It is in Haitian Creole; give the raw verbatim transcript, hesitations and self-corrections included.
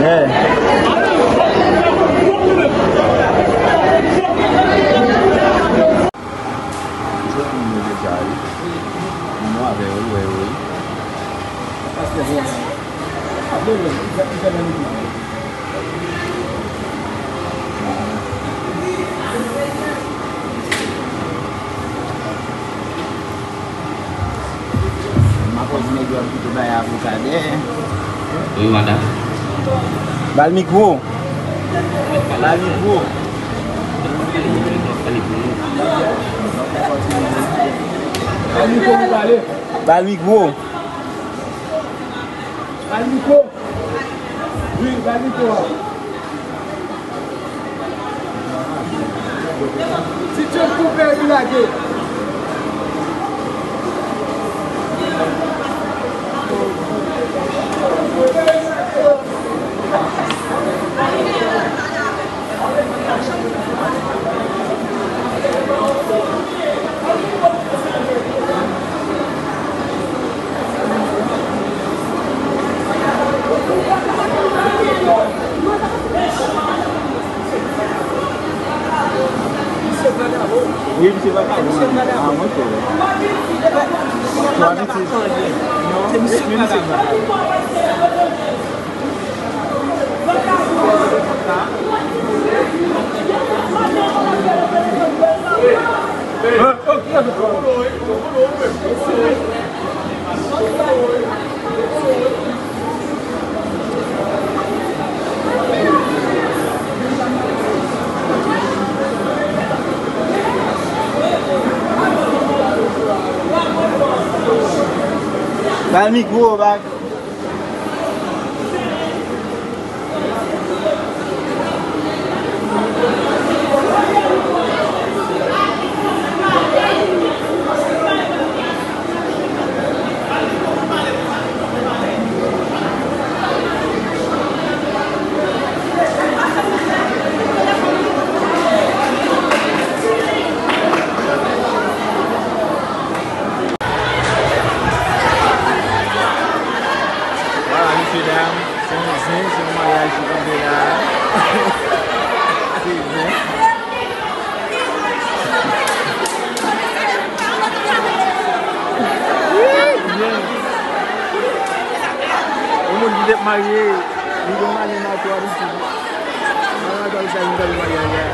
Yeah. M ap di nèg yo ap kite bay avoka dèyè. Wi, madanm. Ba l mikwo. Ba l mikwo. Ba l mikwo pou pale. Ba l mikwo. Ba l mikwo. Wi, ba l mikwo a. Ti John koupe epi lage. Wi, misye vagabon. Ah, mwen kwè. Twa pitit. Non, misye vagabon. Ba l mikwo, ba. Vwala, mesye dam, se yon zen, se yon maryaj ki kanpe la. Se zen. Wi, zen. Yon moun ki te marye, li gen yon ane nan twa pitit. Nan twa pitit, sa vin kanpe maryaj la.